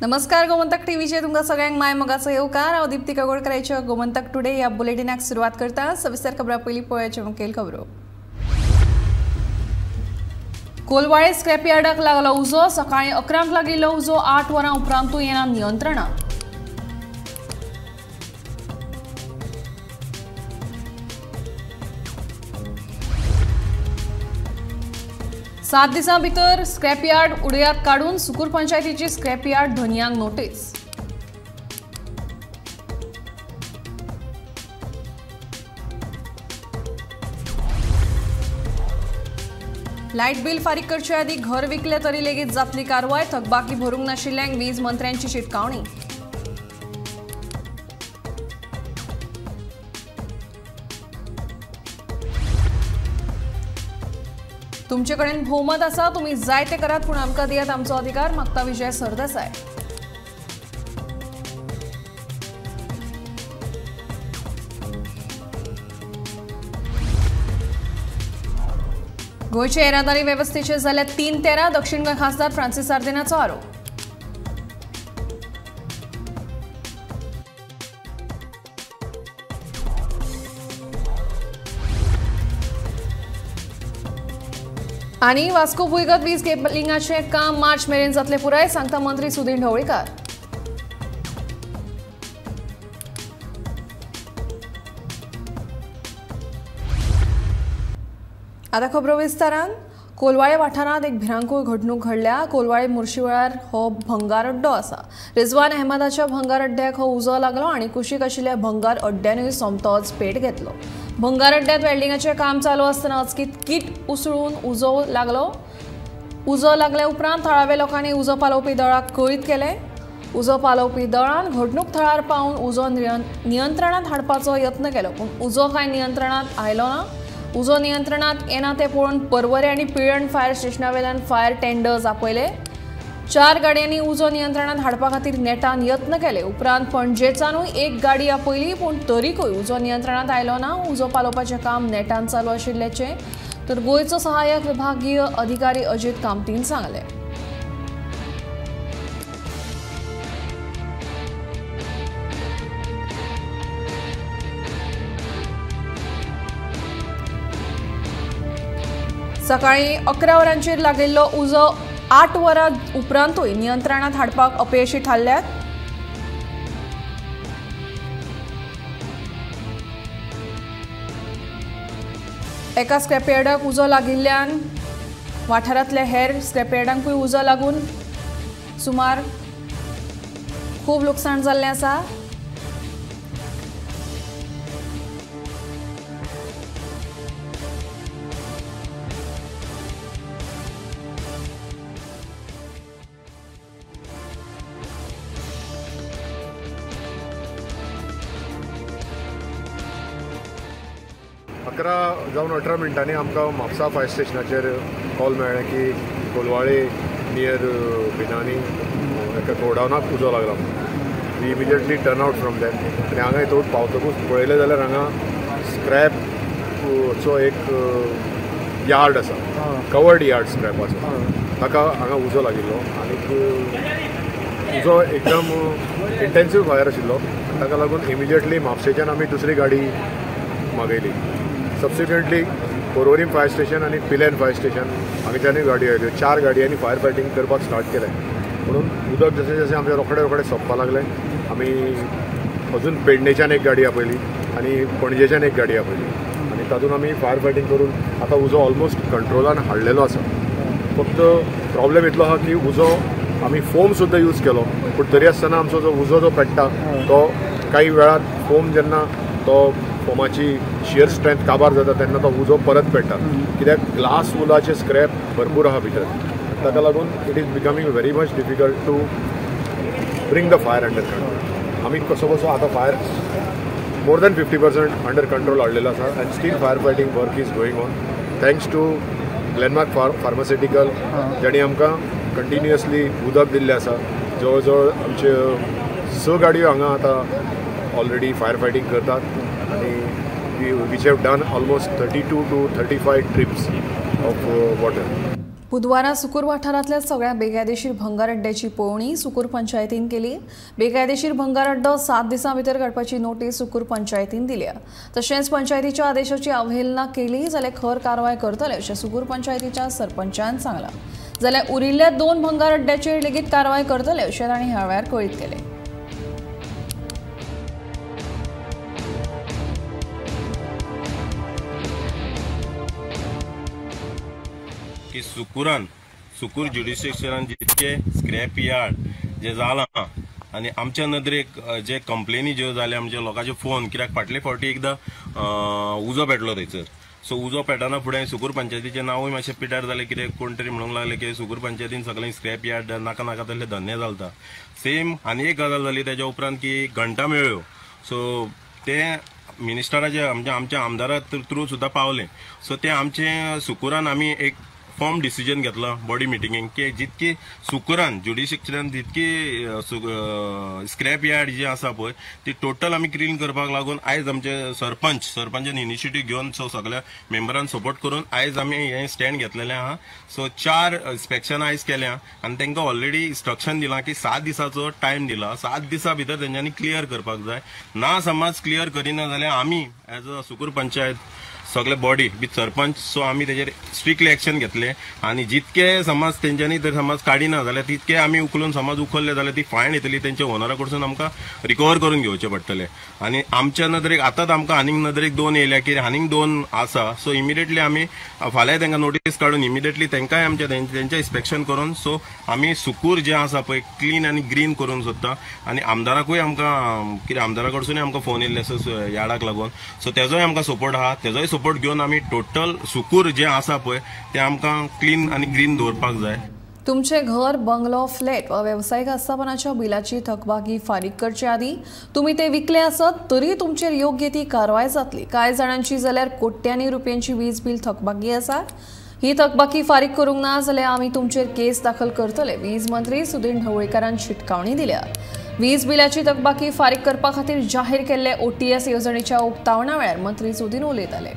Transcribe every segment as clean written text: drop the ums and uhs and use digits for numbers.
नमस्कार गोमंतक टीव्हीचेर तुमकां सगळ्यांक my मोगाचो येवकार. हांव दीप्ती काकोडकराच्या गोमंतक टुडे ह्या बुलेटिनाक सुरवात करता. सविस्तर खबरां पयलीं पळोवयाच्यो मुखेल खबरो. कोलवाळे स्क्रॅप यार्डाक लागलो उजो. सकाळीं 11 लागिल्लो उजो 8 वरां उपरांतूय येना नियंत्रणांत. सात दिसां भितर स्क्रॅप यार्ड उडयात काडून सुकूर पंचायतीची स्क्रॅप यार्ड धनयांक नोटीस. लायट बील फारीक करचे आदीं घर विकले तरी लेगीत जातली कारवाय. थकबाकी भरूंक नाशिल्ल्यांक वीज मंत्र्यांची शिटकावणी. तुमचे कडेन भोवमत आसा, तुमी जाय ते करात, पूण आमकां दियात आमचो अधिकार, मागता विजय सरदेसाय. गोंयचे येरादारी वेवस्थेचे जाल्या 3-13. दक्षिण गोंय खासदार फ्रांसीस सार्दिनाचो आरोप. आनी वास्को भुंयगत वीज केबलिंगाचें काम मार्च मेरेन जातलें पुराय, सांगता मंत्री सुदिन ढवळीकार. आतां खबरो विस्तारान. कोलवाळे वाठारांत एक भिरांकूळ घडणूक घडल्या. कोलवाळे मुर्शीवेळार हो भंगार अड्डो आसा. रिजवान अहमदाच्या भंगार अड्ड्याक हो उजो लागलो आनी कुशीक आशिल्ल्या भंगार अड्ड्यानूय सोमतोच पेट घेतलो. भंगार अड्ड्यांत वेल्डिंगाचें काम चालू आसतना अचकीत कीट उसळून उजो लागलो. उजो लागल्या उपरांत थळाव्या लोकांनी उजो पालोवपी दळाक कळीत केलें. उजो पालोवपी दळान घडणूक थळार पावून उजो नियंत्रणांत हाडपाचो यत्न केलो, पूण उजो कांय नियंत्रणांत आयलो ना. उजो नियंत्रणांत येना तें पळोवन पर्वरे आनी पिळर्ण फायर स्टेशना वेल्यान फायर टेंडर्स आपयले. 4 गाडयांनी उजो नियंत्रणांत हाडपा खातीर नेटान यत्न केले. उपरांत पणजेच्यानूय एक गाडी आपयली, पूण तरीकूय उजो नियंत्रणांत आयलो ना. उजो पालोवपाचें काम नेटान चालू आशिल्ल्याचें तर गोंयचो सहाय्यक विभागीय अधिकारी अजित कामतीन सांगलें. सकाळीं 11 वरांचेर लागिल्लो उजो 8 वरां उपरांतूय नियंत्रणांत हाडपाक अपयशी थारल्यात. एका स्क्रॅपयार्डाक उजो लागिल्ल्यान वाठारांतल्या हेर स्क्रॅपयार्डांकूय उजो लागून सुमार खूब लुकसाण जाल्लें आसा. अकरा जावन 18 मिनटांनी आमकां म्हापसा फायर स्टेशनाचेर कॉल मेळ्ळें की कोलवाळे नियर बिनानी एका गोडावनाक उजो लागला. We immediately turn out from that आनी हांगा हितून पावतकूच पळयलें जाल्यार हांगा स्क्रॅपचो एक यार्ड आसा, कवर्ड यार्ड स्क्रॅपाचो, ताका हांगा उजो लागिल्लो आनी उजो एकदम इंटेन्सीव फायर आशिल्लो. ताका लागून इमिजिएटली म्हापशेच्यान आमी दुसरी गाडी मागयली. सबसिक्वंटली पोरवरीम फायर स्टेशन आनी पिलेन फायर स्टेशन हांगाच्यानूय गाडयो आयल्यो. 4 गाडयांनी फायर फायटींग करपाक स्टार्ट केलें. म्हणून उदक जशें जशें आमचें रोखडे रोखडे सोंपपाक लागलें, आमी अजून पेडणेच्यान एक गाडी आपयली आनी पणजेच्यान एक गाडी आपयली आनी तातूंत आमी फायर फायटींग करून आतां उजो ऑलमोस्ट कंट्रोलान हाडलेलो आसा. फक्त प्रॉब्लेम इतलो आसा की उजो आमी फोम सुद्दां यूज केलो, पूण तरी आसतना आमचो जो उजो जो पेट्टा तो काही वेळार फोम जेन्ना तो फोमाची शियर स्ट्रेंथ काबार जाता तेन्ना तो उजो परत पेट्टा. कित्याक ग्लास वुलाचे स्क्रॅप भरपूर आहा भितर, ताका लागून it is becoming very much difficult to bring the fire under control. आमी कसो कसो आतां fire more than 50% under control हाडलेलो आसा आनी still fire fighting work is going on thanks to Glenmark pharmaceutical जांणी आमकां कंटिन्युअसली उदक दिल्लें आसा. जवळ जवळ आमच्यो 6 गाडयो हांगा आतां ऑलरेडी फायर फायटींग करतात आनी which have done almost 32 to 35 trips of water. बुधवारा सुकूर वाठारांतल्या सगळ्या बेकायदेशीर भंगार अड्ड्याची पळोवणी सुकूर पंचायतीन केली. बेकायदेशीर भंगार अड्डो 7 दिसां भितर काडपाची नोटीस सुकूर पंचायतीन दिल्या. तशेंच पंचायतीच्या आदेशाची अवहेलना केली जाल्यार खर कारवाय करतले अशें सुकूर पंचायतीच्या सरपंचान सांगलां. जाल्यार उरिल्ल्या 2 भंगार अड्ड्याचेर लेगीत कारवाय करतले अशें तांणी ह्या वेळार कळीत केलें. की सुकूरान सुकूर ज्युडिशियरान जितके स्क्रॅप यार्ड जे जालां आनी आमच्या नदरेक जे कंप्लेनी ज्यो जाल्या आमच्या लोकांचे फोन, कित्याक फाटले फावटी एकदां उजो पेटलो थंयसर. सो उजो पेटना फुडें सुकूर पंचायतीचें नांवूय मातशें पिड्ड्यार जालें, कितें कोण तरी म्हणूंक लागले की सुकूर पंचायतीन सगळें स्क्रॅप यार्ड नाका नाका तसले धंदे चलता. सेम आनी एक गजाल जाली तेज्या उपरांत की घंटा मेळ्ळ्यो. सो ते मिनिस्टराचे आमच्या आमदारा थ्रू सुद्दां पावलें. सो ते आमचे सुकूरान आमी एक फॉर्म डिसिजन घेतला बॉडी मिटिंगेक की जितकी सुकूरान ज्युडिशियरान जितकी स्क्रॅप यार्ड जी आसा पळय ती टोटल आमी क्लीन करपाक लागून आयज आमचे सरपंचान इनिशिएटीव घेवन सो सगळ्या मेंबरान सपोर्ट करून आयज आमी हें स्टँड घेतलेलें आहा. सो 4 इन्स्पेक्शन आयज केल्या आनी तांकां ऑलरेडी इन्स्ट्रक्शन दिलां की 7 दिसाचो टायम दिला, 7 दिसां भितर तेंच्यांनी क्लियर करपाक जाय. ना समज क्लियर करिना जाल्यार आमी एज अ सुकूर पंचायत सगळे बॉडी विथ सरपंच सो आमी तेजेर स्ट्रिक्टली एक्शन घेतले आनी जितके समज तेंच्यांनी जर समज काडिना जाल्यार तितके आमी उखलून समज उखल्ले जाल्यार ती फायन येतली, तेंच्या ओनरा कडसून आमकां रिकवर करून घेवचें पडटलें. आनी आमच्या नदरेक आतांच आमकां आनीक नदरेक 2 येयल्या की आनीक 2 आसा. सो इमिडिएटली आमी फाल्यां तांकां नोटीस काडून इमिडिएटली तांकांय आमच्या तेंचें इन्स्पेक्शन करून सो आमी सुकूर जें आसा पळय क्लीन आनी ग्रीन करूंक सोदता. आनी आमदाराकूय आमकां कितें आमदारा कडसूनय आमकां फोन येयल्ले आसा यार्डाक लागून, सो तेजोय आमकां सपोर्ट आहा. तेजोय सपोर्ट घेवन आमी टोटल सुकूर जें आसा पळय तें आमकां क्लीन आनी ग्रीन दवरपाक जाय. तुमचे घर, बंगलो, फ्लॅट वा वेवसायीक आस्थापनाच्या बिलाची थकबाकी फारीक करचे आदी तुमी ते विकले आसत तरी तुमचेर योग्य ती कारवाय जातली. कांय जाणांची जाल्यार कोट्यांनी रुपयांची वीज बील थकबाकी आसा. ही थकबाकी फारीक करूंक ना जाल्यार आमी तुमचेर केस दाखल करतले. वीज मंत्री सुदिन ढवळीकारान शिटकावणी दिल्या. वीज बिलाची थकबाकी फारीक करपा खातीर जाहीर केल्ले OTS येवजणेच्या उक्तावणा वेळार मंत्री सुदिन उलयताले.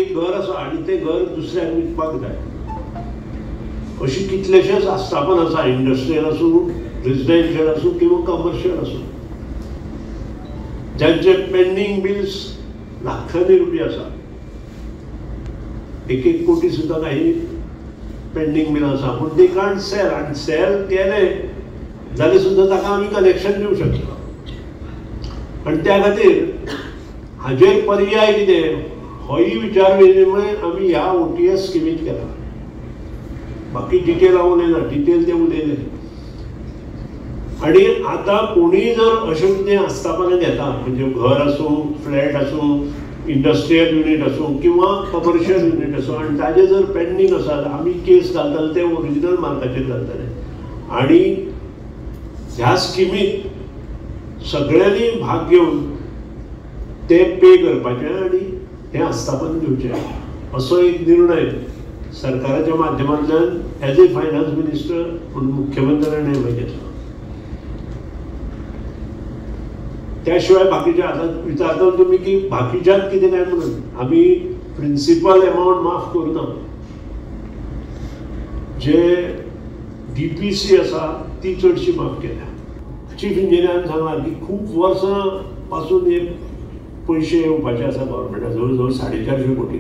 एक घर आसा आनी तें घर दुसऱ्याक विकपाक जाय अशी कितलेशेच आस्थापन आसा, इंडस्ट्रियल आसूं, रेजिडेन्शियल आसूं किंवा कमर्शियल आसूं, ज्यांचे पेंडींग बिल्स लाखांनी रुपया आसा, 1-1 कोटी सुद्दां काही पेंडींग बिल आसा, पूण they can't sell. आनी सेल केले जाल्यार सुद्दां ताका आमी कनेक्शन दिवं शकता. आनी त्या खातीर हाजेर पर्याय कितें होय विचार विनिमय आमी ह्या OTS स्किमीत केला. बाकी डिटेल हांव उलयना, डिटेल ते उलयले. आनी आतां कोणीय जर अशें कितें आस्थापनां घेता, म्हणजे घर आसूं, फ्लॅट आसूं, इंडस्ट्रियल युनीट आसूं किंवा कमर्शियल युनीट आसूं, आनी ताजें जर पेंडींग आसा, आमी केस घालतले ते ओरिजिनल मार्काचेर घालतले. आनी ह्या स्किमीत सगळ्यांनी भाग घेवन ते पे करपाचें आनी हें आस्थापन घेवचें असो एक निर्णय सरकाराच्या माध्यमांतल्यान एज ए फायनान्स मिनिस्टर म्हणून मुख्यमंत्र्यान निर्णय घेतला. त्या शिवाय बाकीच्या आतां विचारता तुमी की बाकीच्यात कितें काय म्हणून आमी प्रिंसिपल एमावंट माफ करुना. जे DPC आसा ती चडशी माफ केल्या. चीफ इंजिनियरान सांगलां की खूब वर्सां पासून हे पयशे येवपाचे आसा गव्हर्मेंटा, जवळ जवळ 450 कोटी.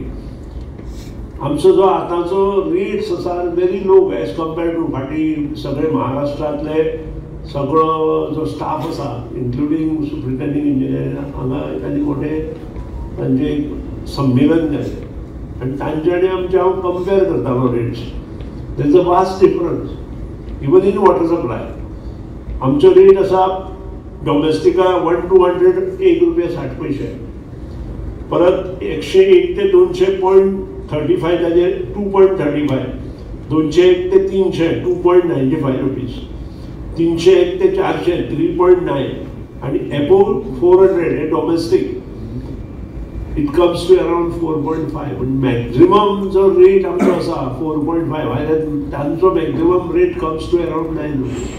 आमचो जो आतांचो रेट्स आसा very low as compare to फाटीं सगळे महाराष्ट्रांतले सगळो जो स्टाफ आसा इन्क्लुडींग सुप्रिटेंडींग इंजिनियर हांगा तांणी मोठे तांचें एक संमेलन जालें आनी तांचे आनी आमचे हांव कंपेर करतालो rates. There is a vast difference even in water supply. आमचो रेट आसा डोमेस्टिका 1 to 100 1 रुपया 60 पैसे, परत 101 ते 200.35 ताजेर 2.35, 201 ते 300 2.95 रुपीज, 301 ते 400 3.9 आनी एबोव 400 हे domestic it comes to around 4.5. पूण मॅक्झिमम जो रेट आमचो आसा 4.5, तांचो maximum rate comes to around 9 rupees.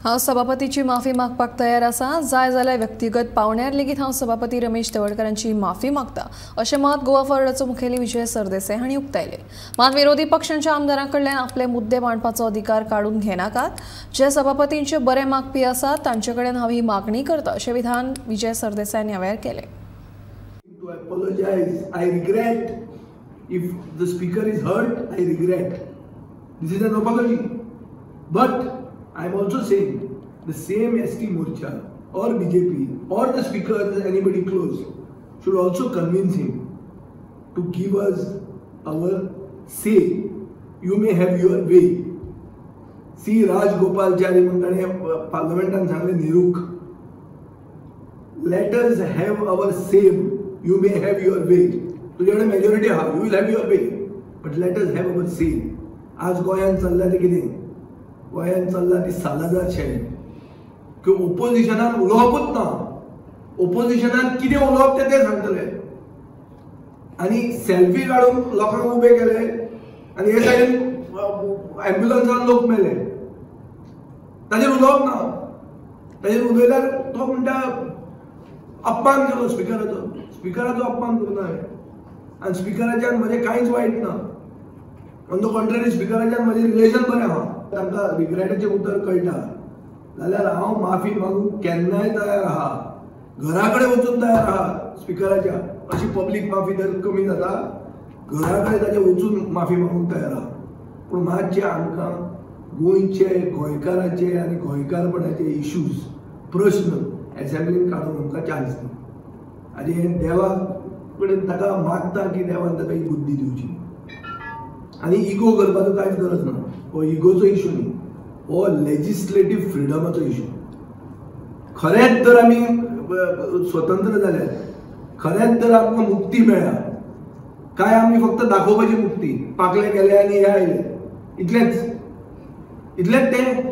हांव सभापतीची माफी मागपाक तयार आसा, जाय जाल्यार व्यक्तिगत पावण्यार लेगीत हांव सभापती रमेश तवडकारांची माफी मागता अशें मत गोवा फॉरवर्डाचो मुखेली विजय सरदेसाय हांणी उक्तायलें. मात विरोधी पक्षांच्या आमदारां कडल्यान आपले मुद्दे मांडपाचो अधिकार काडून घेनाकात. जे सभापतींचे बरे मागपी आसात तांचे कडेन हांव ही मागणी करता अशें विधान विजय सरदेसाय ह्या वेळार केलें. To apologize, I regret. If the speaker is hurt, I regret. This is an apology. But I am also saying the same ST Morcha or BJP or the speaker, anybody close, should also convince him to give us our say. You may have your way. C. Rajagopalachari म्हणटाने पार्लमेंटान सांगलें नेहरूक, let us have our say. You may have your way. तुझ्या कडेन majority आहा, you will have your way, but let us have our say. आज गोंयांत चल्ला तें कितें? गोंयांत चल्ला ती सालाजार शैली की ओपोजिशनान उलोवपूच ना. ओपोजिशनान कितें उलोवप तें ते सांगतले आनी सेल्फी काडून लोकांक उबे केले आनी हे सायडीन एम्ब्युलन्सान लोक मेले. ताजेर उलोवप ना. ताजेर उलयल्यार तो म्हणटा अपमान केलो स्पिकराचो. स्पिकराचो अपमान करूं ना हांवें आनी स्पिकराच्यान म्हजें कांयच वायट ना. ऑन the contrary स्पिकराच्यान म्हजें रिलेशन बरें आहा. तांकां रिग्रेटाचें उतर कळटा जाल्यार हांव माफी मागूंक केन्नाय तयार आहा, घरा कडेन वचून तयार आहा स्पिकराच्या. अशी पब्लीक माफी जर कमी जाता, घरा कडेन ताच्या वचून माफी मागूंक तयार आहा. पूण मातशें आमकां गोंयचे, गोंयकाराचे आनी गोंयकारपणाचे इश्यूज, प्रश्न एसेंब्लीन काडूंक आमकां चान्स दी. आनी हें देवा कडेन ताका मागता की देवान ताका ही बुद्धी दिवची. आनी इगो करपाचो कांयच गरज ना. हो इगोचो इशू न्ही, हो लेजिस्लेटीव फ्रिडमाचो इशू. खरेंच तर आमी स्वतंत्र जाल्यार, खरेंच तर आमकां मुक्ती मेळ्ळ्या काय आमी फक्त दाखोवपाची मुक्ती, पाकले गेले आनी हे आयले, इतलेंच इतलेंच तें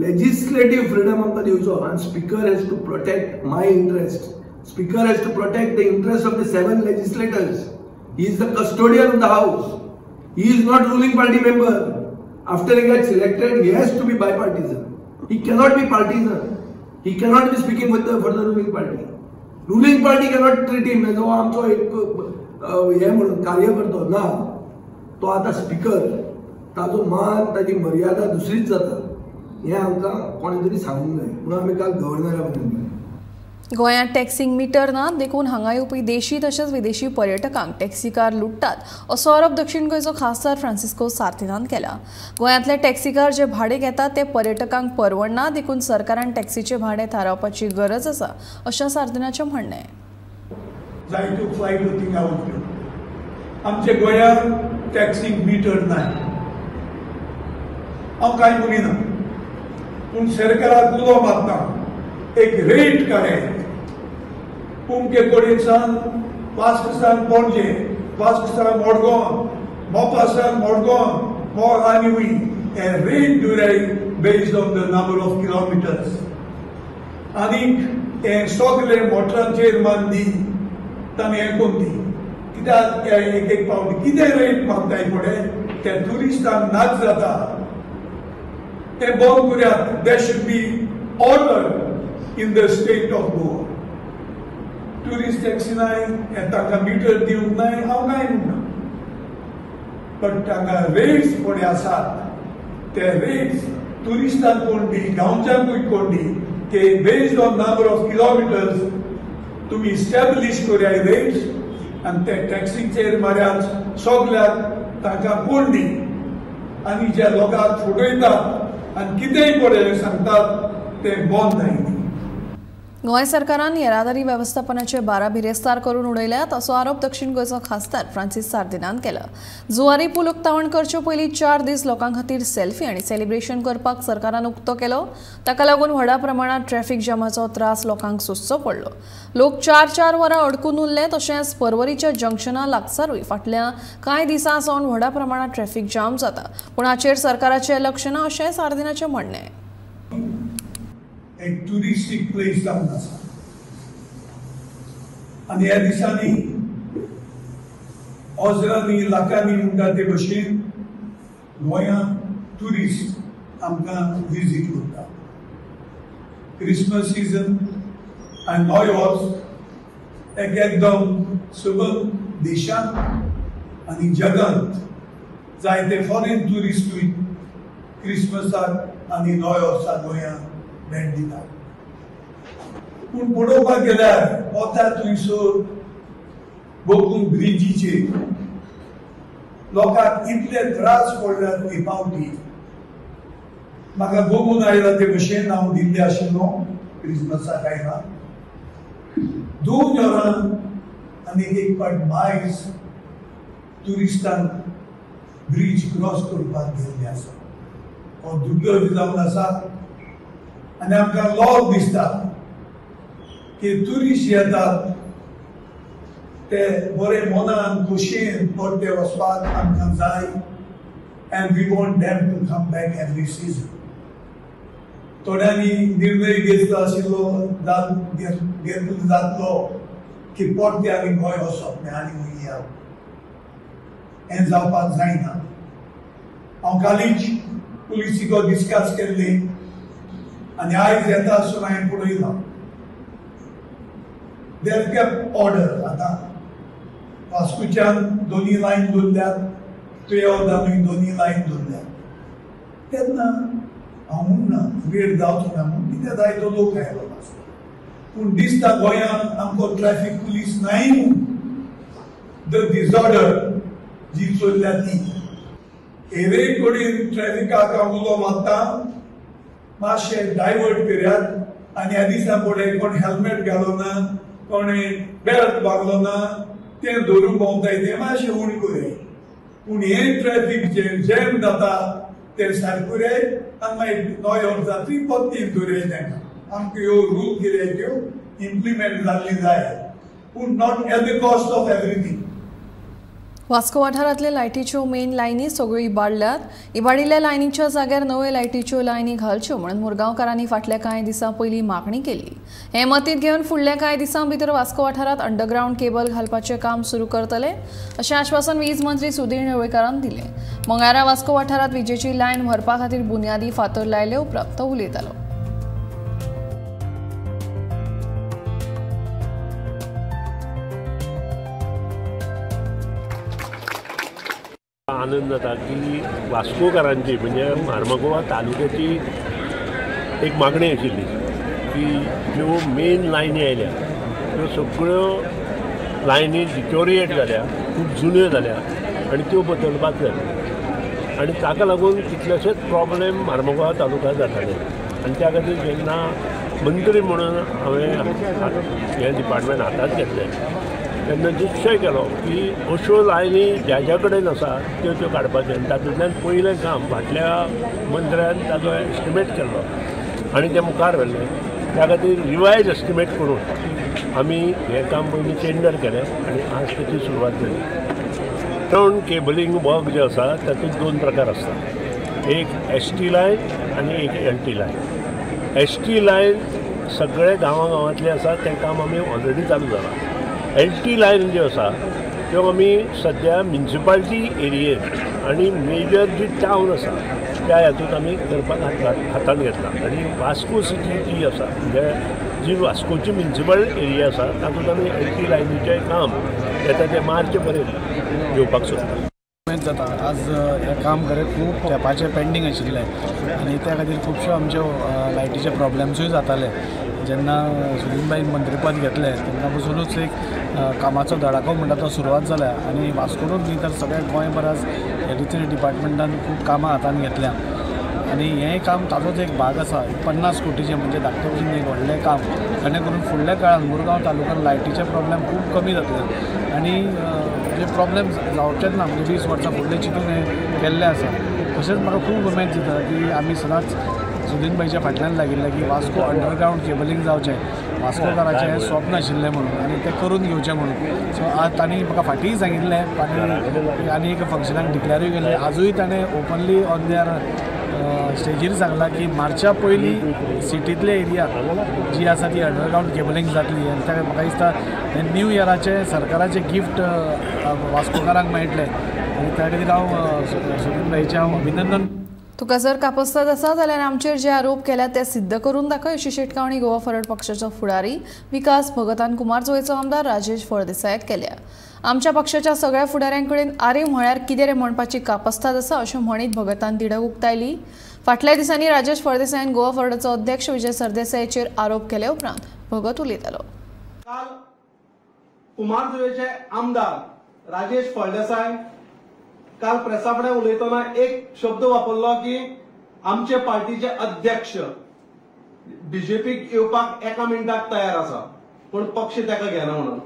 लेजिस्लेटीव फ्रिडम आमकां दिवचो. आनी speaker has to protect my interest. Speaker has to protect the interest of the 7 legislators. He is the custodian of the house. He is not ruling party member. After he gets selected, he has to be bipartisan. He cannot be partisan. He cannot be speaking with the, for the ruling party. Ruling party cannot treat him as आमचो एक हे म्हणून कार्यकर्तो ना. तो आतां speaker, ताजो मान, ताजी मर्यादा दुसरीच जाता. हें आमकां कोणें तरी सांगूंक जाय म्हणून आमी काल गव्हर्नरा कडेन. गोंयांत टॅक्सींक मिटर ना देखून हांगा येवपी देशी तशेंच विदेशी पर्यटकांक टॅक्सीकार लुट्टात असो आरोप दक्षिण गोंयचो खासदार फ्रांसिस्को सार्दिनान केला. गोंयांतले टॅक्सीकार जे भाडें घेतात ते पर्यटकांक परवडना देखून सरकारान टॅक्सीचें भाडें थारावपाची गरज आसा अशें सार्दिनाचें म्हणणें. जायत्यो फ्लायट्यो थिंगा वतल्यो. आमच्या गोंयांत टॅक्सींक मिटर ना. हांव कांय म्हणिना, पूण सरकाराक उलो मारता एक रेट काडे. उमके कडेन सावन वास्को सावन पणजे, वास्को सावन मडगांव, मोपा सावन मडगांव, मोग आनी वय हे rate दुराय based on the number of kilometres. आनीक हे सगळे मोटरांचेर मानदी तांणी हें करून दी. कित्याक एक एक पावटी कितें रेट मागताय पळय ते ट्युरिस्टांक नाच जाता. तें बंद करयात. There should be order in the state of Goa. Tourist taxi नाय, तांकां मिटर दिवंक नाय, हांव कांय म्हणना, बट तांकां रेट्स पळय आसात ते रेट्स ट्युरिस्टांक कोण दी, गांवच्यांकूय कोण दी, ते based on number of kilometres तुमी इस्टॅब्लीश करया रेट्स आनी ते टॅक्सीचेर मार्यात सगल्याक तांकां कोण दी. आनी जे लोकांक फटयतात आनी कितेंय पळय सांगतात तें बंद जायना. गोंय सरकारान येरादारी वेवस्थापनाचे 12 बिरेस्तार करून उडयल्यात असो आरोप दक्षिण गोंयचो खासदार फ्रांसीस सार्दिनान केला. जुवारी पूल उक्तावण करचे पयलीं 4 दीस लोकां खातीर सेल्फी आनी सेलिब्रेशन करपाक सरकारान उक्तो केलो. ताका लागून व्हडा प्रमाणात ट्रॅफिक जामाचो त्रास लोकांक सोंसचो पडलो. लोक 4-4 वरां अडकून उरले. तशेंच पर्वरीच्या जंक्शना लागसारूय फाटल्या कांय दिसां सावन व्हडा प्रमाणात ट्रॅफिक जाम जाता, पूण हाचेर सरकाराचें लक्ष ना अशें सार्दिनाचें म्हणणें. एक ट्युरिस्टीक प्लेस जावन आसा आनी ह्या दिसांनी हजरांनी लाखांनी म्हणटा ते भशेन गोंयांत ट्युरिस्ट आमकां विजीट करता. क्रिसमस सिजन आनी नवे वर्स एक एकदम सबंद देशांत आनी जगांत जायते फॉरेन ट्युरिस्टूय क्रिसमसाक आनी नवे वर्साक गोंयांत भेट दितात. पूण पळोवपाक गेल्यार वता थंयसर बोगून ब्रिजीचेर लोकांक इतले त्रास पडल्यात ते पावटी. म्हाका बघून आयला ते भशेन हांव दिल्ले आशिल्लो क्रिसमसाक आयला 2 वरां आनी एक पाट बायस ट्युरिस्टांक ब्रीज क्रॉस करपाक गेल्ले आसा. हो दुर्दैव जावन आसा आनी आमकां लॉग दिसता की ट्युरिस्ट येतात ते बरे मनान खोशयेन परते वचपाक आमकां जाय and we want them to come back every season. थोड्यांनी निर्णय घेतलो आशिल्लो घेतलो जातलो की परते आमी गोंय वचप न्ही आनी खंय या, हें जावपाक जायना. हांव कालीच पुलिसीको डिस्कस केल्ली आनी आयज येता आसतना हांवें पळयलां they have kept order. आतां वास्कोच्यान दोनी लायन दवरल्यात, तुयेवदानूय दोनी लायन दवरल्यात. तेन्ना हांव म्हणना वेळ जावचो ना म्हूण, कित्याक जायतो लोक आयलो आसता. पूण दिसता गोंयांत आमकां ट्रॅफीक पुलीस नाय म्हूण the disorder जी चल्ल्या ती हेरे कडेन ट्रॅफिकाक हांव उलो मारता मातशें डायवर्ट करात आनी ह्या दिसा फुडें कोण हेल्मेट घालो ना, कोणें बेल्ट बागलो ना, तें धरून भोंवताय तें मातशें उणें करया. पूण हें ट्रॅफीक जें जॅम जाता तें सारकें कराय आनी मागीर नव्या वर्सा ती पत्ती दवरया तांकां. आमकां ह्यो रूल कितें त्यो इम्प्लिमेंट जाल्ली जाय, पूण not at the cost of everything. Vasco वाठारांतले लायटीच्यो मेन लायनी सगळ्यो इबाडल्यात. इबाडिल्ल्या लायनीच्या जाग्यार नव्यो लायटीच्यो लायनी घालच्यो म्हणून मुरगांवकारांनी फाटल्या कांय दिसां पयलीं मागणी केल्ली. हें मतींत घेवन फुडल्या कांय दिसां भितर वास्को वाठारांत अंडरग्रावंड केबल घालपाचें काम सुरू करतले अशें आश्वासन वीज मंत्री सुधीर ढवळीकारान दिलें. मंगळारा वास्को वाठारांत विजेची लायन व्हरपा खातीर बुन्यादी फातर लायले उपरांत तो उलयतालो. आनंद जाता की वास्कोकारांची म्हणजे मार्मगोवा तालुक्याची एक मागणी आशिल्ली की ज्यो मेन लायनी आयल्या त्यो सगळ्यो लायनी डिटोरिएट जाल्या, खूब जुन्यो जाल्या आनी त्यो बदलपाक जाय आनी ताका लागून कितलेशेच प्रॉब्लेम मार्मगोवा तालुक्यांत जाताले. आनी त्या खातीर जेन्ना मंत्री म्हणून हांवें हें डिपार्टमेंट हातांत घेतलें तेन्ना निश्चय केलो की अश्यो लायनी ज्या ज्या कडेन आसा त्यो त्यो काडपाच्यो आनी तातूंतल्यान पयलें काम फाटल्या मंत्र्यान ताजो एस्टिमेट केल्लो आनी तें मुखार व्हेलें. त्या खातीर रिवायज एस्टिमेट करून आमी हें काम पयलीं टेंडर केलें आनी आज ताची सुरवात जाली. ग्रावंड केबलिंग वर्क जें आसा तातूंत 2 प्रकार आसता, एक एस टी लायन आनी एक L T line. S T line सगळे गांवां गांवांतले आसा तें काम आमी ऑलरेडी चालू जालां. एल टी लायन ज्यो आसा त्यो आमी सद्या म्युनिसिपालिटी एरियेंत आनी मेजर जी टावन आसा त्या हातूंत आमी करपाक हातांत घेतला. आनी वास्को सिटी जी आसा म्हणजे जी वास्कोची म्युनिसिपल एरिया आसा तातूंत आमी एल टी लायनीचें काम येता तें मार्च पर्यंत घेवपाक सोदता. उमेद जाता आज हें काम खरें खूब तेंपाचें पेंडींग आशिल्लें आनी त्या खातीर खुबश्यो आमच्यो लायटीचे प्रॉब्लेम्सूय जाताले. जेन्ना सुदीनबाईन मंत्रीपद घेतलें तेन्ना पसुनूच एक कामाचो धडाको म्हणटा तो सुरवात जाल्या आनी वास्कोनूच न्ही तर सगळ्या गोंयभरात इलेक्ट्रिसिटी डिपार्टमेंटान खूब कामां हातान घेतल्या आनी हें काम ताजोच एक भाग आसा. 50 कोटीचें म्हणजे धाकटे भशेन एक व्हडलें काम, जेणे करून फुडल्या काळान मुरगांव तालुक्यान लायटीचे प्रॉब्लेम खूब कमी जातले आनी जे प्रॉब्लेम जावचेच ना म्हणजे 20 वर्सां फुडले चिंतून हें केल्लें आसा. तशेंच म्हाका खूब उमेद दिता की आमी सदांच सुदीनबाईच्या फाटल्यान लागिल्लें की वास्को अंडरग्रावंड केबलिंग जावचें, वास्कोकाराचें हें स्वप्न आशिल्लें म्हणून आनी तें करून घेवचें म्हणून. सो आज तांणी म्हाका फाटींय सांगिल्लें आनी एका फंक्शनाक डिक्लेरूय केल्लें. आजूय ताणें ओपनली ऑन there स्टेजीर सांगलां की मार्चा पयलीं सिटींतले एरिया जी आसा ती अंडरग्रावंड केबलिंग जातली आनी त्या म्हाका दिसता हें न्यू इयराचें सरकाराचें गिफ्ट वास्कोकारांक मेळटलें आनी त्या खातीर हांव सुदीनबाईचें हांव अभिनंदन. तुका जर कापस्ताद आसा जाल्यार आमचेर जे आरोप केल्या ते सिद्ध करून दाखय अशी शिटकावणी गोवा फॉरवर्ड पक्षाचो फुडारी विकास भगतान कुमारजुवेचो आमदार राजेश फळदेसायाक केल्या। आमच्या पक्षाच्या सगळ्या फुडाऱ्यांकडेन आरे म्हळ्यार कितें रे म्हणपाची कापस्ताद आसा अशें म्हणीत भगतान तिडक उक्तायली। फाटल्या दिसांनी राजेश फळदेसायान गोवा फॉरवर्डाचो अध्यक्ष विजय सरदेसायाचेर आरोप केले उपरांत भगत उलयतालो। काल कुमारजुवेचे आमदार राजेश फळदेसाय काल प्रेसा फुडें उलयतना एक शब्द वापरलो की आमचे पार्टीचे अध्यक्ष बीजेपीक येवपाक एका मिनटाक तयार आसा पूण पक्ष ताका घेना म्हणून।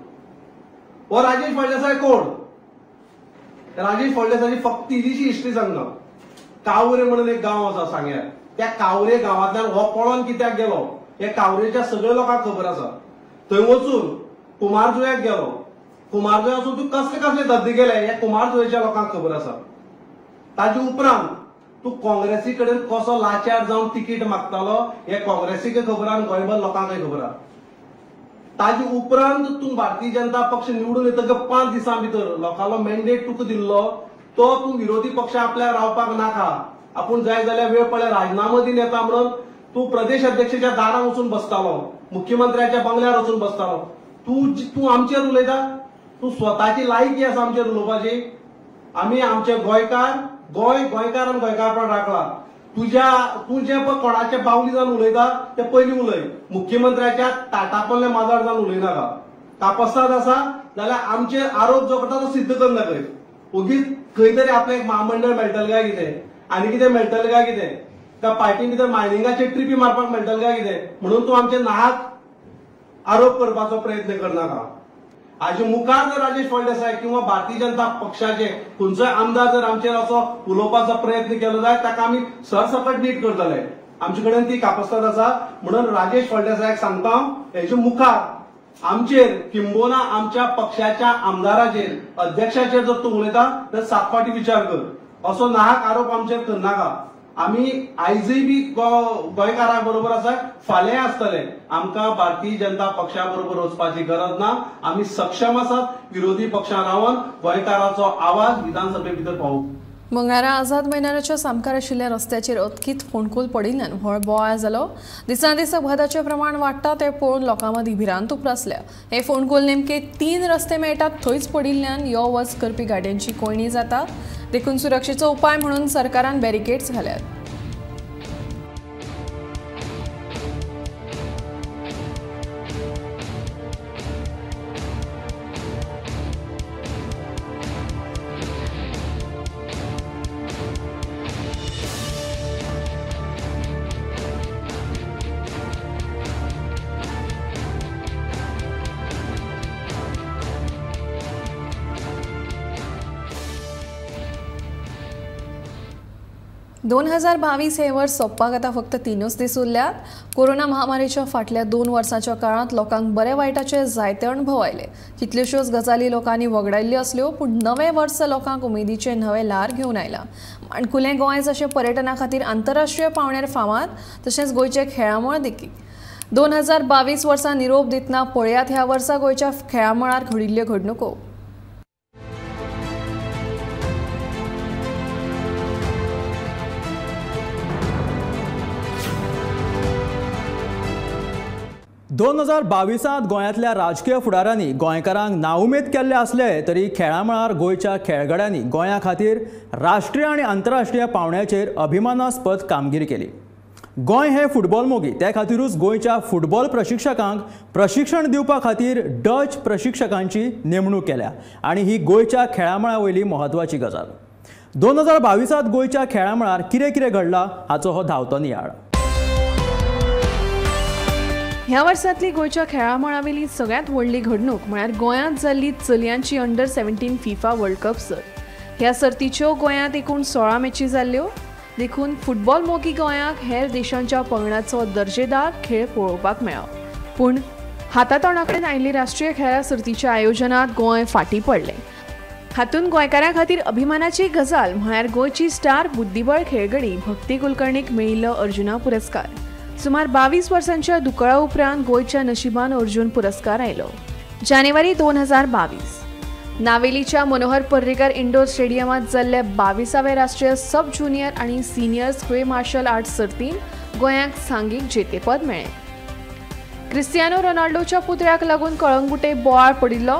हो राजेश फळदेसाय कोण? राजेश फळदेसायची फक्त इल्लीशी हिस्ट्री सांगता। कावरे म्हणून एक गांव आसा सांग्यार, त्या कावरे गांवांतल्यान हो पळोवन कित्याक गेलो हे कावरेच्या सगळ्या लोकांक खबर आसा। थंय वचून कुमारजुव्याक गेलो, कुमारजुव्या वचून तूं कसले कसले धंदे केले हे कुमारजुवेच्या लोकांक खबर आसा। ताजे उपरांत तूं काँग्रेसी कडेन कसो लाचार जावन तिकीट मागतालो हे काँग्रेसीकय खबर आनी गोंयभर लोकांकय खबर आसा। ताजे उपरांत तूं भारतीय जनता पक्ष निवडून येतकच 5 दिसां भितर लोकांलो मॅन्डेट तुका दिल्लो तो तूं विरोधी पक्ष आपल्या रावपाक नाका, आपूण जाय जाल्यार वेळ पडल्यार राजीनामो दिवन येता म्हणून तूं प्रदेश अध्यक्षाच्या दारान वचून बसतालो, मुख्यमंत्र्याच्या बंगल्यार वचून बसतालो। तूं आमचेर उलयता, तूं स्वताची लायकी आसा आमचेर उलोवपाची। आमी आमचे गोंयकार, गोंय गोंयकार आनी गोंयकारपण राखला। तूं जे पळय कोणाचे बावली जावन उलयता ते पयलीं उलय, मुख्यमंत्र्याच्या ताटापल्ले माजार जावन उलयनाका। कापस्ताद आसा जाल्यार आमचेर आरोप जो करता तो सिद्ध करून दाखय। ओगीच खंय तरी आपल्याक महामंडळ मेळटलें काय कितें आनी कितें मेळटलें काय कितें, काय पार्टी भितर मायनिंगाचे ट्रिपी मारपाक मेळटलें काय कितें म्हणून तूं आमचे नाहक आरोप करपाचो प्रयत्न करनाका। हाजे मुखार जर राजेश फळदेसाय किंवा भारतीय जनता पक्षाचे खंयचोय आमदार जर आमचेर असो उलोवपाचो प्रयत्न केलो जायत ताका आमी सरसकट नीट करतले। आमचे कडेन ती कापस्ताद आसा म्हणून राजेश फळदेसायाक सांगता हांव, हेजे मुखार आमचेर किंबोना आमच्या पक्षाच्या आमदाराचेर अध्यक्षाचेर जर तूं उलयता तर 7 फावटी विचार कर, असो नाहक आरोप आमचेर करनाका। आमी आयजय बी गोंयकारां बरोबर आसा, फाल्यां आसतले। आमकां भारतीय जनता पक्षा बरोबर वचपाची गरज ना, आमी सक्षम आसात विरोधी पक्षां रावन गोंयकाराचो आवाज विधानसभे भितर पावोवंक। मंगळारा आझाद मैदानाच्या सामकार आशिल्ल्या रस्त्याचेर अचकीत फोंडकूल पडिल्ल्यान व्हड बोवाळ जालो। दिसान दीस अपघाताचें प्रमाण वाडटा तें पळोवन लोकां मदीं भिरांत उप्रासल्या। हे फोंडकूल नेमके 3 रस्ते मेळटात थंयच पडिल्ल्यान यो वच करपी गाडयांची कोंयडी जाता, देखून सुरक्षेचो उपाय म्हणून सरकारान बॅरिकेड्स घाल्यात। दोन 2022 हे वर्स सोंपपाक आतां फक्त 3 दीस उरल्यात। कोरोना महामारीच्या फाटल्या 2 वर्सांच्या काळांत लोकांक बरे वायटाचे जायते अणभव आयले। कितल्योश्योच गजाली लोकांनी वगडायल्ल्यो आसल्यो, पूण नवें वर्स लोकांक उमेदीचें नवें ल्हार घेवन आयलां। माणकुलें गोंय जशें पर्यटना खातीर आंतरराष्ट्रीय पांवड्यार फामाद, तशेंच गोंयचें खेळामळ देखीक 2022 वर्सा निरोप दितना पळयात ह्या वर्सा गोंयच्या खेळामळार घडिल्ल्यो घडणुको। दोन 2022 गोंयांतल्या राजकीय फुडारांनी गोंयकारांक नाउमेद केल्ले आसले तरी खेळामळार गोंयच्या खेळगड्यांनी गोंया खातीर राष्ट्रीय आनी आंतरराष्ट्रीय पांवड्याचेर अभिमानास्पद कामगिरी केली। गोंय हे फुटबॉल मोगी, त्या खातीरूच गोंयच्या फुटबॉल प्रशिक्षकांक प्रशिक्षण दिवपा खातीर डच प्रशिक्षकांची नेमणूक केल्या आनी ही गोंयच्या खेळामळा वयली म्हत्वाची गजाल। 2022 गोंयच्या खेळामळार कितें कितें घडलां हाचो हो धांवतो नियाळ। ह्या वर्सांतली गोंयच्या खेळामळावेली सगळ्यांत व्हडली घडणूक म्हळ्यार गोंयांत जाल्ली चलयांची अंडर 17 फिफा वर्ल्ड कप सर्त। ह्या सर्तीच्यो गोंयांत एकूण 16 मॅची जाल्ल्यो, देखून फुटबॉल मोगी गोंयाक हेर देशांच्या पंगडाचो दर्जेदार खेळ पळोवपाक मेळ्ळो। पूण हातातोंडा कडेन आयिल्ली राष्ट्रीय खेळां सर्तीच्या आयोजनांत गोंय फाटीं पडलें। हातूंत गोंयकारां खातीर अभिमानाची गजाल म्हळ्यार गोंयची स्टार बुद्धिबळ खेळगडी भक्ती कुलकर्णीक मेळिल्लो अर्जुना पुरस्कार। सुमार 22 वर्सांच्या दुकळा उपरांत गोंयच्या नशिबान अर्जुन पुरस्कार आयलो। जानेवारी 2022 नावेलीच्या मनोहर पर्रीकर इंडोर स्टेडियमात जाल्ले 22वे राष्ट्रीय सब ज्युनियर आनी सिनियर स्क्वे मार्शल आर्ट्स सर्तीन गोंयाक सांघीक जेतेपद मेळ्ळें। क्रिस्तियानो रोनाल्डोच्या पुतळ्याक लागून कळंगुटे बोवाळ पडिल्लो।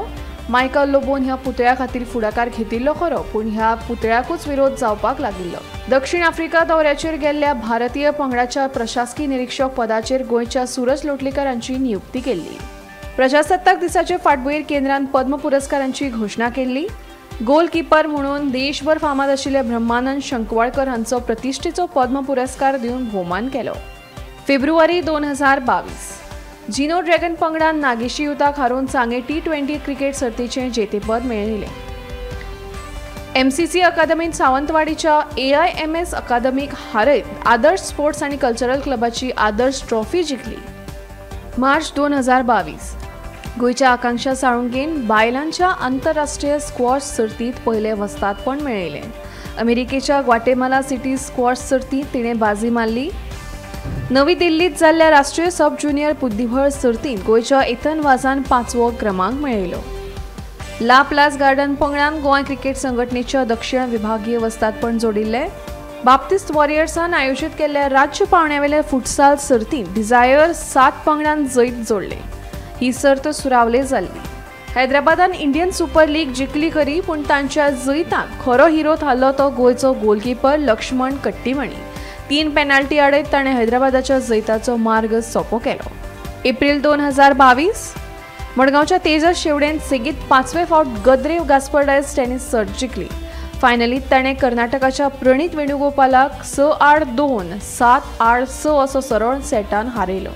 मायकल लोबोन ह्या पुतळ्या खातीर फुडाकार घेतिल्लो खरो, पूण ह्या पुतळ्याकूच विरोध जावपाक लागिल्लो। दक्षिण आफ्रिका दौऱ्याचेर गेल्ल्या भारतीय पंगडाच्या प्रशासकी निरीक्षक पदाचेर गोंयच्या सूरज लोटलीकर हांची नियुक्ती केल्ली। प्रजासत्ताक दिसाचे फाटभुंयेर केंद्रान पद्म पुरस्कारांची घोशणा केल्ली। गोलकीपर म्हणून देशभर फामाद आशिल्ले ब्रह्मानंद शंकवाळकर हांचो प्रतिष्ठेचो पद्म पुरस्कार दिवन भोवमान केलो। फेब्रुवारी 2022 जिनो ड्रॅगन पंगडान नागेशी युताक हारोवन सांगे T20 cricket सर्तीचें जेतेपद मेळयलें। एमसीसी अकादमीन सावंतवाडीच्या AIMS अकादमीक हारयत आदर्श स्पोर्ट्स आनी कल्चरल क्लबाची आदर्श ट्रॉफी जिखली। मार्च 2022 गोंयच्या आकांक्षा साळुंकेन बायलांच्या आंतरराष्ट्रीय स्क्वॉश सर्तींत पयलें वस्तादपण मेळयलें। अमेरिकेच्या ग्वाटेमाला सिटी स्क्वॉश सर्तींत तिणें बाजी मारली। नवी दिल्लीत जाल्ल्या राष्ट्रीय सब ज्युनियर बुद्धिबळ सर्तींत गोंयच्या एथन वाजान 5वो क्रमांक मेळयलो। ला प्लास गार्डन पंगडान गोंय क्रिकेट संघटनेच्या दक्षिण विभागीय वस्तादपण जोडिल्लें। बाप्तिस्त वॉरियर्सान आयोजीत केल्ल्या राज्य पावंड्यावेल्या फुटसाल सर्तींत डिझायर 7 पंगडान जैत जोडलें। ही सर्त सुरावले जाल्ली। हैदराबादान इंडियन सुपर लीग जिखली खरी, पूण तांच्या जैतांत खरो हिरो थारलो तो गोंयचो गोलकीपर लक्ष्मण कट्टीमणी। 3 पेनाल्टी आडयत ताणें हैदराबादाच्या जैताचो मार्ग सोंपो केलो। एप्रील 2022 मडगांवच्या तेजस शेवडेन सेगीत 5वे फावट गद्रे गास्पर्डायस टेनिस सर्त जिखली। फायनलीत ताणें कर्नाटकाच्या प्रणीत वेणुगोपालाक 6-2, 7-6 असो सरळ सेटान हारयलो।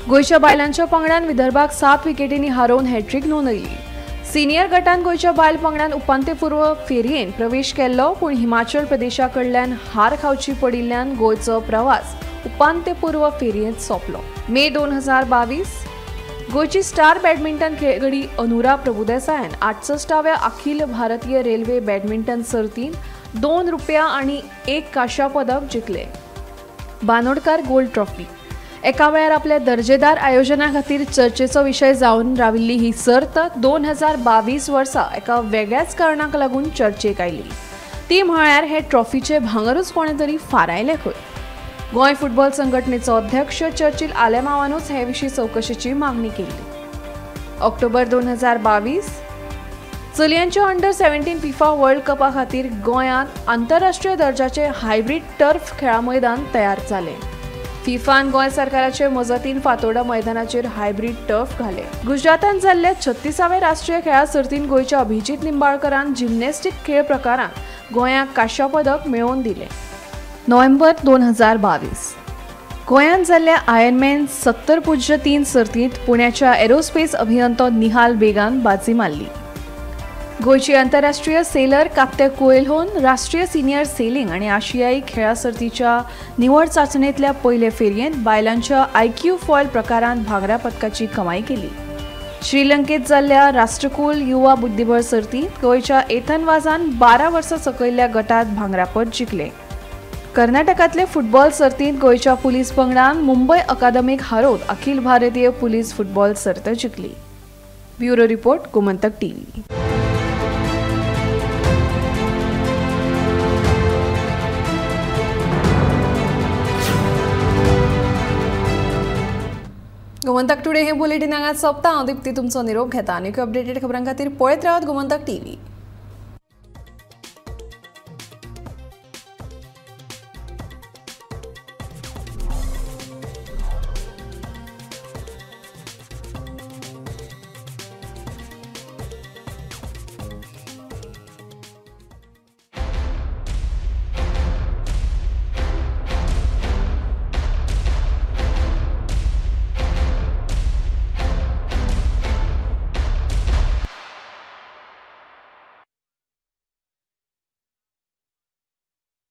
गोंयच्या बायलांच्या पंगडान विदर्भाक 7 विकेटींनी हारोवन हॅट्रीक नोंदयली। सिनियर गटान गोंयच्या बायल पंगडान उपांत्यपूर्व फेरयेन प्रवेश केल्लो, पूण हिमाचल प्रदेशा कडल्यान हार खावची पडिल्ल्यान गोंयचो प्रवास उपांत्यपूर्व फेरयेंत सोंपलो। मे 2022 गोंयची स्टार बॅडमिंटन खेळगडी अनुरा प्रभुदेसायान 68व्या अखिल भारतीय रेल्वे बॅडमिंटन सर्तींत 2 रुपया आनी 1 कांश्या पदक जिखले। बानोडकार गोल्ड ट्रॉफी एका वेळार आपल्या दर्जेदार आयोजना खातीर चर्चेचो विशय जावन राविल्ली ही सर्त 2022 वर्सा एका वेगळ्याच कारणाक लागून चर्चेक आयली। ती म्हळ्यार हे ट्रॉफीचे भांगरूच कोणें तरी फारायलें खंय। गोंय फुटबॉल संघटनेचो अध्यक्ष चर्चिल आलेमावानूच हे विशीं चवकशेची मागणी केल्ली। ऑक्टोबर 2022 चलयांच्या अंडर 17 फिफा वर्ल्ड कपा खातीर गोंयांत आंतरराष्ट्रीय दर्जाचे हायब्रीड टर्फ खेळा मैदान तयार जालें। फिफान गोंय सरकाराचे मजतीन फातोर्डा मैदानाचेर हायब्रीड टर्फ घाले। गुजरातान जाल्ल्या 36व्या राष्ट्रीय खेळा सर्तीन गोंयच्या अभिजीत निंबाळकरान जिम्नॅस्टिक खेळ प्रकारांत गोंयाक कांश्या पदक मेळोवन दिलें। नोव्हेंबर 2022 गोंयांत जाल्ल्या आयर्नमॅन 70.3 सर्तींत पुण्याच्या एरोस्पेस अभियंतो निहाल बेगान बाजी मारली। गोंयची आंतरराष्ट्रीय सेलर कात्या कोएल्होन राष्ट्रीय सिनियर सेलिंग आनी आशियाई खेळा सर्तीच्या निवड चांचणेंतल्या पयले फेरयेंत बायलांच्या IQ foil प्रकारांत भांगरा पदकाची कमाई केली। श्रीलंकेत जाल्ल्या राष्ट्रकुल युवा बुद्धिबळ सर्तींत गोंयच्या एथन वाजान 12 वर्सां सकयल्ल्या गटांत भांगरा पद जिखलें। कर्नाटकांतले फुटबॉल सर्तींत गोंयच्या पुलीस पंगडान मुंबय अकादमीक हारोवन अखिल भारतीय पुलीस फुटबॉल सर्त जिखली। Bureau report, Gomantak TV. Gomantak today हे बुलेटिन हांगाच सोंपता। हांव दीप्ती तुमचो निरोप घेता। आनीक अपडेटेड खबरां खातीर पळयत रावात गोमंतक टीव्ही।